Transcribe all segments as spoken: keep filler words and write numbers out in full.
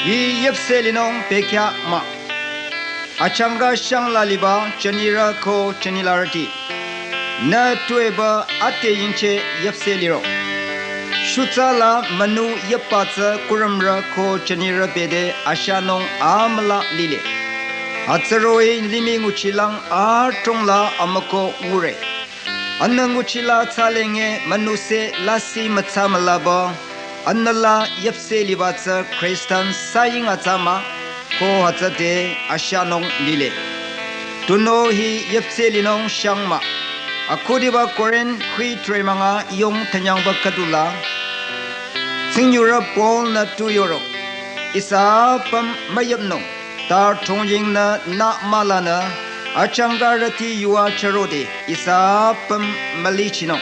Hi yüpse linung bekhyah mah. Achangka shangla liba jünirü ko jünilarüti, nü tuepü ate yingcheh yüpse liro. Shutsa la münu yüppa tsü kurümrü ko jünirü bete ashanung amüla lile. Hütsüroh-i limih nguchilang adrong la amüko ngure. Anü nguchila thsalenge münüse lasih mütsa mülaba, anüla yüpse liba tsü Christian saying atsa mah, ko hütsüde ashanung lile. Tunüo hi yüpse linung shang mah. Akhudiba Korinth khui tremanga yong thanyangba khüdula, tsingyurü Paul-nü tu yoro, ihsa apüm müyüpnung. Ta thongyingnü nü mahlanü, achangkarüti yuva chürode ihsa apüm mülichinung.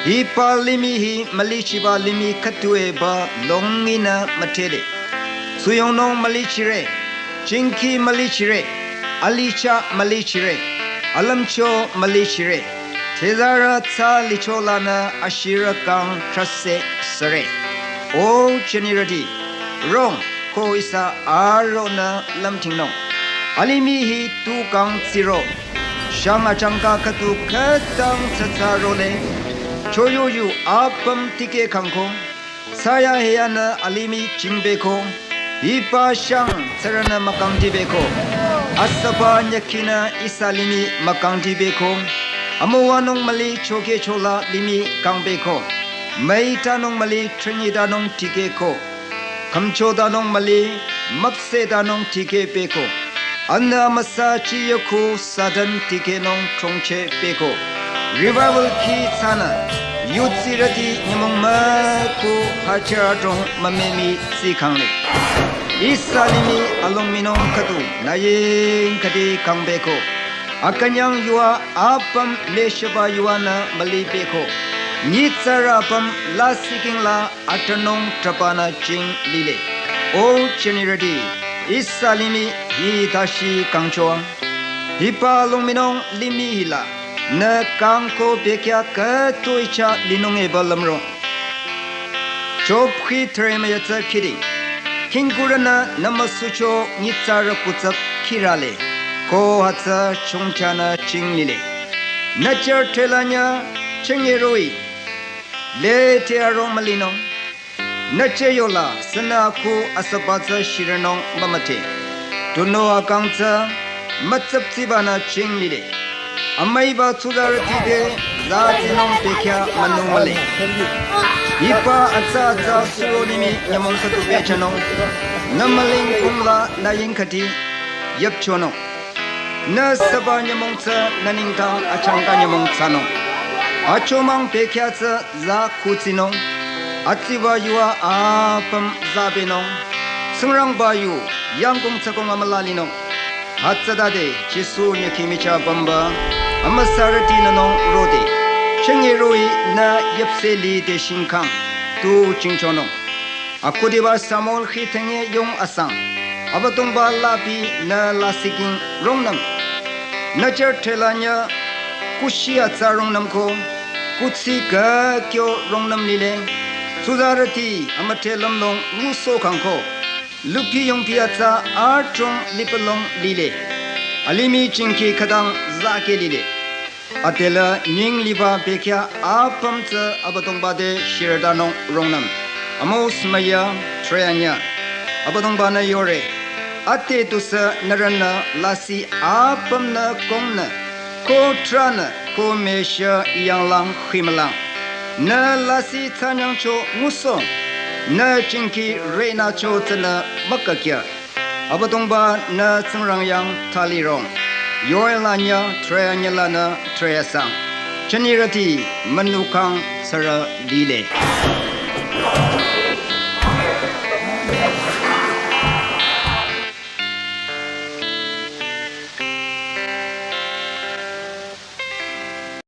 Hiba limih hi mülichiba limih khütuepü longinü müdhele. Suyongnung mülichire, jingkhi mülichire, alicha mülichire, alümcho mülichire, tezarü thsa licholanü ashirü kang trüse süre. O jünirüti, rong, ko ihsa aronü lümdhingnung. Alimih hi tu kang tsiro. Shang achangka khüdu khütang tsütsü role. Choyoyu apüm tikeh kangko. Saya heyanü alimih jingbeko. Hiba shang tsürünü mükangdibeko. Asüba nyükhinü ihsa limih mükangdibeko. Amüwanung müli chokehchola limih kangbeko. Müitanung müli thrünyitanung tikehko. Khümchotanung müli, müpsehtanung tikeh pehko. Anü amüsa chiyoku Satan tikehnung trongcheh pehko. Revival khi thsanü, yudsirüti nyümong müku hajar adrong mümemi tsikhangle. Ihsa limih alongminung khüdu, nü ying khüdi kangbeko. Akünyang yuva apüm lesheba yuvanü müli pehko. Nyitsarü apüm lasih kingla atranung trüpanü jing lile. O jünirüti, ihsa limih hi tashi kangchoang. Hiba longminung limih hila, nü kangko bekhyah khütoi chah linung eba lümro. Job khi thüremüya tsü khidi. Khingkurünü nü müsucho nyitsarü kutsap khirale. Ko hütsü chongchanü jing lile. Nü char thelanyü chingeroh-i. Lete arong mülinung. Nü cheyola sünü aku asüba tsü shirünung mümüdhe. Tunüo akang tsü mütsüptsibanü jing lile. Amüiba tsuzarüti te zatsinung bekhyah münung mühle. Hiba atsa atsa suro limih nyümong khüdu pehjünung. Nü müling kungla nü ying khüdi yüpchonung. Nü süba nyümong tsü nü nengdang achangka nyümong thsanung. Achomang bekhyah tsü za khutsinung. Atsiba yuva apüm zabenung. Tsingrangba yu yangkong tsükong amüla linung. Hütsütade Jisu nyükhi michah pümba amüsarüti nünung rode. Chingeroh-i nü yüpse lide shingkhang tu jingchonung. Akhudiba Samuel khi thenge yong asang. Abüdongba lapi nü lasih king rongnüm. Nü char thelanyü kushi atsa rongnümko, kuthsi kükyo rongnüm lile. Tsuzarüti amüdhe lümlong ngusoh kangko. Lupi yongpi atsa adrong lipalong lile. Alimih jingkhi khütang zake lile. Adela nying liba bekhyah apüm tsü Abüdongba te shirütanung rongnüm. Amos müya treyanyü. Abüdongba-nü yore. Ate tusü nührünü lasih apümnü kongnü, ko tranü, ko mesha yanglang khimülang. Nü lasih thsanyangcho ngusoh. Nü jingkhi renacho tsünü mükakya. Abüdongba nü Tsingrang yang thali rong. Yoel anyü treyanyü lanü treyasang. Jünirüti münukang sürü lile.